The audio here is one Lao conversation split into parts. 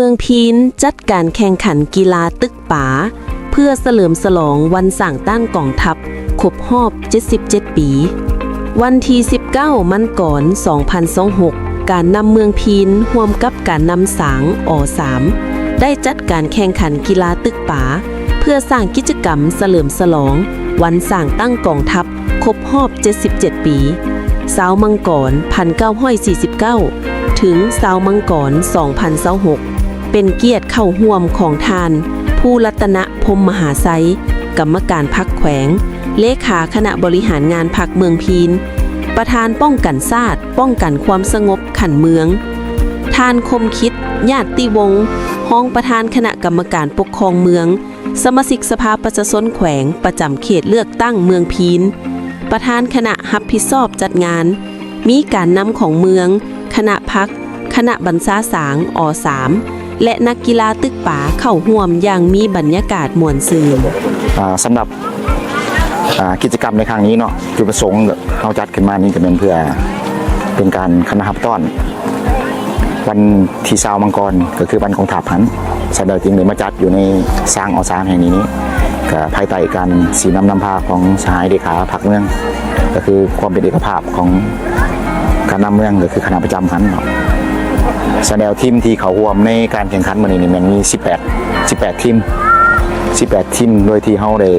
ມືອງພີນຈັດການແຂ່ງຂັນກິລາຕຶກປາ ເພື່ອສະເຫຼີມສະຫຼອງວັນສ້າງຕັ້ງກອງທັບຄົບຮອບເຈັດສິບເຈັດປີ. ວັນທີສິບເກົ້າ ມັງກອນ ສອງພັນຊາວຫົກ, ການນຳເມືອງພີນຮ່ວມກັບການນຳສາງ ອສາມ ໄດ້ຈັດການແຂ່ງຂັນກິລາຕຶກປາ ເພື່ອສ້າງກິດຈະກຳສະເຫຼີມສະຫຼອງວັນສ້າງຕັ້ງກອງທັບ ຄົບຮອບເຈັດສິບເຈັດປີ, ຊາວມັງກອນ ພັນເກົ້າຮ້ອຍສີ່ສິບເກົ້າ ເຖິງ ຊາວມັງກອນ ສອງພັນຊາວຫົກ, ເປັນກຽດເຂົ້າຮ່ວມຂອງທ່ານ ພູລັດຕະນະ ພົມມະຫາໄຊ, ກຳມະການພັກແຂວງ, ເລຂາຄະນະບໍລິຫານງານພັກເມືອງພີນ, ປະທານປ້ອງກັນຊາດ, ປ້ອງກັນຄວາມສະຫງົບຂັ້ນເມືອງ, ທ່ານ ຄົມຄິດ ຍາດຕິວົງ, ຮອງປະທານຄະນະກຳມະການປົກຄອງເມືອງ, ສະມາຊິກສະພາປະຊາຊົນແຂວງປະຈຳເຂດເລືອກຕັ້ງເມືອງພີນ, ປະທານຄະນະຮັບຜິດຊອບຈັດງານ, ມີການນຳຂອງເມືອງ, ຄະນະພັກ, ຄະນະບັນຊາສາງ ອສາມ ແລະ ນັກກິລາຕຶກປາເຂົ້າຮ່ວມຢ່າງມີບັນຍາກາດມ່ວນຊື່ນ. ອ່າ ສຳລັບ ອ່າ ກິດຈະກຳໃນຄັ້ງນີ້ເນາະ, ຈຸດປະສົງເຮົາຈັດຂຶ້ນມານີ້ກໍແມ່ນເພື່ອເປັນການຄະນະຮັບຕ້ອນ ວັນທີຊາວມັງກອນ ກໍຄືວັນກອງທັບຫັ້ນ, ສະນັ້ນແລ້ວຈຶ່ງໄດ້ມາຈັດຢູ່ໃນສາງ ອສາມ ແຫ່ງນີ້, ກໍພາຍໃຕ້ການຊີ້ນຳນຳພາຂອງສະຫາຍເລຂາພັກເມືອງ, ກໍຄືຄວາມເປັນເອກະພາບຂອງການນຳເມືອງ ກໍຄືຄະນະປະຈຳຫັ້ນເນາະ. ສະນັ້ນແລ້ວທີມທີ່ເຂົ້າຮ່ວມໃນການແຂ່ງຂັນມື້ນີ້ນີ້ແມ່ນມີສິບແປດ ສິບແປດທີມ ສິບແປດທີມ ໂດຍທີ່ເຮົາໄດ້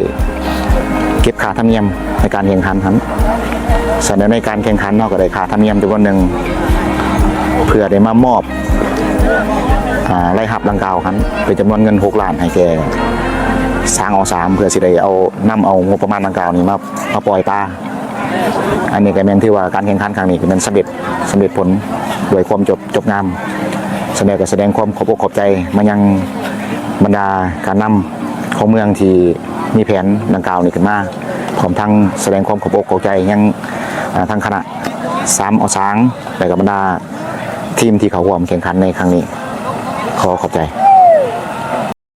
ເກັບຄ່າທຳນຽມໃນການແຂ່ງຂັນຫັ້ນ. ສະນັ້ນແລ້ວໃນການແຂ່ງຂັນເຮົາກໍໄດ້ຄ່າທຳນຽມຈຳນວນໜຶ່ງ ເພື່ອໄດ້ມາມອບ ອ່າ ລາຍຮັບດັ່ງກ່າວຫັ້ນ ເປັນຈຳນວນເງິນຫົກລ້ານໃຫ້ແກ່ສາງ ອສາມ ເພື່ອຊິໄດ້ເອົາ ນຳເອົາງົບປະມານດັ່ງກ່າວນີ້ມາ ມາປ່ອຍປາ. ອັນນີ້ກໍແມ່ນຖືວ່າການແຂ່ງຂັນຄັ້ງນີ້ກໍແມ່ນສຳເລັດ ສຳເລັດຜົນດ້ວຍຄວາມຈົບ ຈົບງາມ. ສະນັ້ນແລ້ວກໍສະແດງຄວາມຂອບອົກຂອບໃຈມາຍັງບັນດາການນຳຂອງເມືອງທີ່ມີແຜນດັ່ງກ່າວນີ້ຂຶ້ນມາ, ພ້ອມທັງສະແດງຄວາມຂອບອົກຂອບໃຈຍັງ ອ່າ ທາງຄະນະສາມ ອສາງ ແລະກໍບັນດາທີມທີ່ເຂົ້າຮ່ວມແຂ່ງຂັນໃນຄັ້ງນີ້. ຂໍຂອບໃຈ.